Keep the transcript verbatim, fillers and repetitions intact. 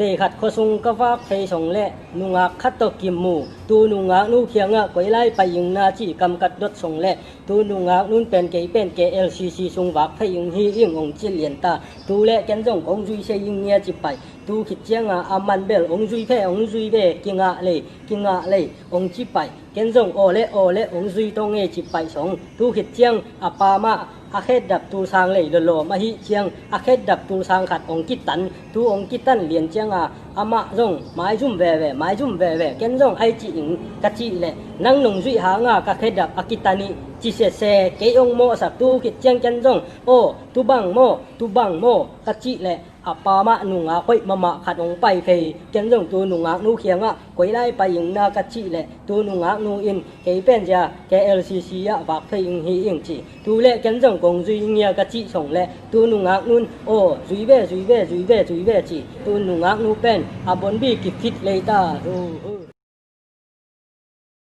Vei khat khua sung ka vak thei song le nungak khat tawh kimu, tu nungak nu kiangah koi lai pai ing na ci kamkat dot song le tu nungak nun pen kei pen K L C C sung vak thei ing hi ing ong ci lian ta. Tu le ken zong kong zui sei ing nia ci pai. Tu khit cianga a man bel ong zui phe ong zui ve, kingah lei kingah lei ong ci pai. Ken zong aw le aw le ong zui tong e ci pai song. Tu khit ciang a pa mah a khetdap tulsang lei lolawm ahi ciang a khetdap tulsang khat ong kitan. Tu ong kitan lian cianga amah zong maizum veve maizum veve, ken zong ai ci ing ka cih leh nang nong zuih hanga ka khetdap a kitan ih ci sese, kei ong mawhsak. Tu khit ciang ken zong aw tu bang maw tu bang maw ka cih leh a pa mah nungak hoih mahmah khat ong pai phei. Ken zong tu nungak nu kiangah koi lai pai ing na ka cih leh tu nungak nu in kei pen zia K L C C ah vak phei ing hi ing ci. Tu le ken zong kong zui ing nia ka cih song le tu nungak nun aw zui ve zui ve zui ve zui ve ci. Tu nungak nu pen a bonbi kifit lei ta. Hu, hu.